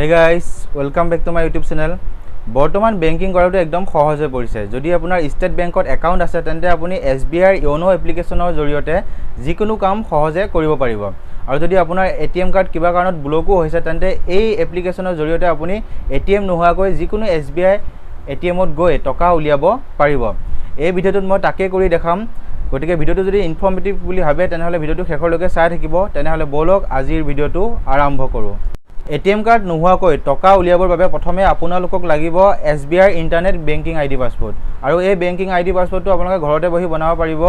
Hey guys, welcome back to my YouTube channel. বৰ্তমান banking কৰাটো একদম সহজ হৈ পৰিছে। যদি আপোনাৰ ষ্টেট বেংকত একাউণ্ট আছে, তেন্তে আপুনি এছবিআইৰ য়'ন' এপ্লিকেশ্যনৰ জৰিয়তে যিকোনো কাম সহজে কৰিব পাৰিব। আৰু যদি আপোনাৰ এটিএম কাৰ্ড কিবা কাৰণত ব্লকো হৈছে, তেন্তে এই এপ্লিকেশ্যনৰ জৰিয়তে আপুনি এটিএম নোহোৱাকৈ যিকোনো এছবিআই এটিএমত গৈ টকা উলিয়াব পাৰিব। এই ভিডিঅ'টোত মই তাকেই কৰি দেখাম। গতিকে ভিডিঅ'টো যদি ইনফৰ্মেটিভ বুলি ভাবে, তেনেহ'লে ভিডিঅ'টো শেষলৈকে চাই থাকিব। তেনেহ'লে ব'লক, আজিৰ ভিডিঅ'টো আৰম্ভ কৰোঁ। এটিএম কাৰ্ড নোহোৱাকৈ টকা উলিয়াবৰ বাবে প্ৰথমে আপোনালোকক লাগিব এছবিআইৰ ইণ্টাৰনেট বেংকিং আইডি পাছৱৰ্ড। আৰু এই বেংকিং আইডি পাছৱৰ্ডটো আপোনালোকে ঘৰতে বহি বনাব পাৰিব,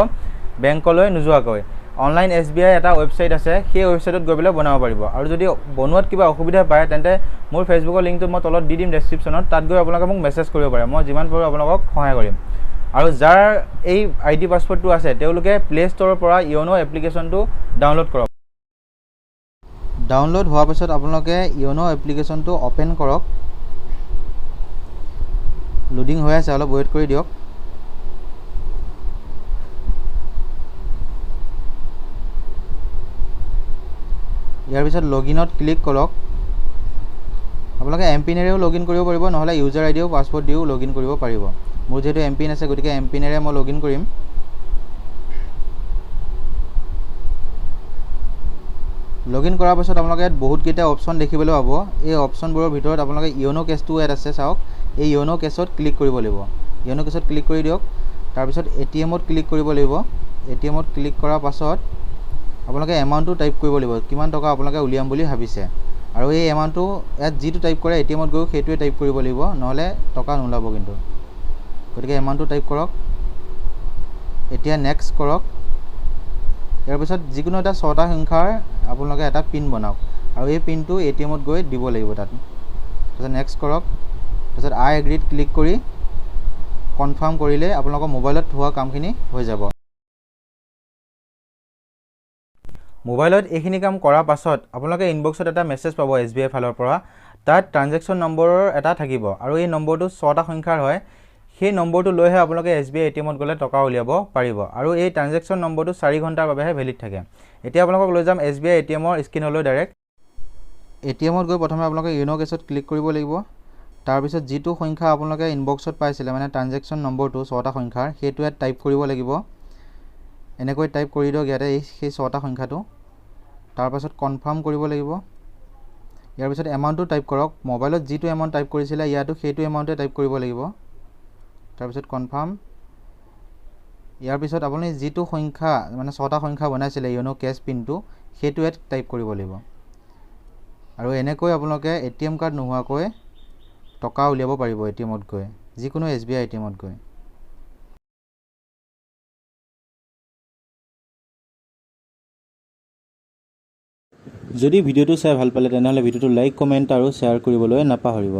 বেংকলৈ নোযোৱাকৈ। অনলাইন এছবিআই এটা ৱেবছাইট আছে, সেই ৱেবছাইটত গৈ পেলাই বনাব পাৰিব। আৰু যদি বনোৱাত কিবা অসুবিধা পায়, তেন্তে মোৰ ফেচবুকৰ লিংকটো মই তলত দি দিম ডেছক্ৰিপশ্যনত। তাত গৈ আপোনালোকে মোক মেছেজ কৰিব পাৰে, মই যিমান পাৰোঁ আপোনালোকক সহায় কৰিম। আৰু যাৰ এই আইডি পাছৱৰ্ডটো আছে, তেওঁলোকে প্লে' ষ্ট'ৰৰ পৰা য়'ন' এপ্লিকেশ্যনটো ডাউনলোড কৰক। ডাউনলোড হোৱাৰ পাছত আপোনালোকে য়'ন' এপ্লিকেশ্যনটো অ'পেন কৰক। লোডিং হৈ আছে, অলপ ৱেইট কৰি দিয়ক। ইয়াৰ পিছত লগ ইনত ক্লিক কৰক। আপোনালোকে এম পিনেৰেও লগ ইন কৰিব পাৰিব, নহ'লে ইউজাৰ আই ডিও পাছৱৰ্ড দিও লগ ইন কৰিব পাৰিব। মোৰ যিহেতু এম পিন আছে, গতিকে এম পিনেৰে মই লগ ইন কৰিম। লগ ইন কৰাৰ পাছত আপোনালোকে ইয়াত বহুতকেইটা অপশ্যন দেখিবলৈ পাব। এই অপশ্যনবোৰৰ ভিতৰত আপোনালোকে য়'ন' কেছটো ইয়াত আছে, চাওক। এই য়'ন' কেছত ক্লিক কৰিব লাগিব। য়'ন' কেছত ক্লিক কৰি দিয়ক। তাৰপিছত এটিএমত ক্লিক কৰিব লাগিব। এটিএমত ক্লিক কৰাৰ পাছত আপোনালোকে এমাউণ্টটো টাইপ কৰিব লাগিব, কিমান টকা আপোনালোকে উলিয়াম বুলি ভাবিছে। আৰু এই এমাউণ্টটো ইয়াত যিটো টাইপ কৰে, এটিএমত গৈও সেইটোৱে টাইপ কৰিব লাগিব, নহ'লে টকা নোলাব কিন্তু। গতিকে এমাউণ্টটো টাইপ কৰক। এতিয়া নেক্সট কৰক। ইয়াৰ পিছত যিকোনো এটা ছটা সংখ্যাৰ আপোনালোকে এটা পিন বনাওক আৰু এই পিনটো এটিএমত গৈ দিব লাগিব তাত। তাৰপিছত নেক্সট কৰক। তাৰপিছত আই এগ্ৰীত ক্লিক কৰি কনফাৰ্ম কৰিলে আপোনালোকৰ মোবাইলত হোৱা কামখিনি হৈ যাব। মোবাইলত এইখিনি কাম কৰাৰ পাছত আপোনালোকে ইনবক্সত এটা মেছেজ পাব এছবিআই ফালৰ পৰা। তাত ট্ৰানজেকশ্যন নম্বৰৰ এটা থাকিব আৰু এই নম্বৰটো ছটা সংখ্যাৰ হয়। সেই নম্বৰটো লৈহে আপোনালোকে এছবিআই এটিএমত গ'লে টকা উলিয়াব পাৰিব। আৰু এই ট্ৰানজেকশ্যন নম্বৰটো 4 ঘণ্টাৰ বাবেহে ভেলিড থাকে। এতিয়া আপোনালোকক লৈ যাম এছবিআই এটিএমৰ স্ক্ৰীণলৈ। ডাইৰেক্ট এটিএমত গৈ প্ৰথমে আপোনালোকে য়'ন' কেছত ক্লিক কৰিব লাগিব। তাৰপিছত যিটো সংখ্যা আপোনালোকে ইনবক্সত পাইছিলে, মানে ট্ৰানজেকশ্যন নম্বৰটো ছটা সংখ্যাৰ, সেইটো ইয়াত টাইপ কৰিব লাগিব। এনেকৈ টাইপ কৰি দিয়ক ইয়াতে এই সেই ছটা সংখ্যাটো। তাৰপাছত কনফাৰ্ম কৰিব লাগিব। ইয়াৰ পিছত এমাউণ্টটো টাইপ কৰক। মোবাইলত যিটো এমাউণ্ট টাইপ কৰিছিলে, ইয়াতো সেইটো এমাউণ্টে টাইপ কৰিব লাগিব। তাৰপিছত কনফাৰ্ম। ইয়াৰ পিছত আপুনি যিটো সংখ্যা, মানে ছটা সংখ্যা বনাইছিলে য়'ন' কেছ পিনটো, সেইটো ইয়াত টাইপ কৰিব লাগিব। আৰু এনেকৈ আপোনালোকে এটিএম কাৰ্ড নোহোৱাকৈ টকা উলিয়াব পাৰিব এটিএমত গৈ, যিকোনো এছবিআই এটিএমত গৈ। যদি ভিডিঅ'টো চাই ভাল পালে, তেনেহ'লে ভিডিঅ'টো লাইক, কমেণ্ট আৰু শ্বেয়াৰ কৰিবলৈ নাপাহৰিব।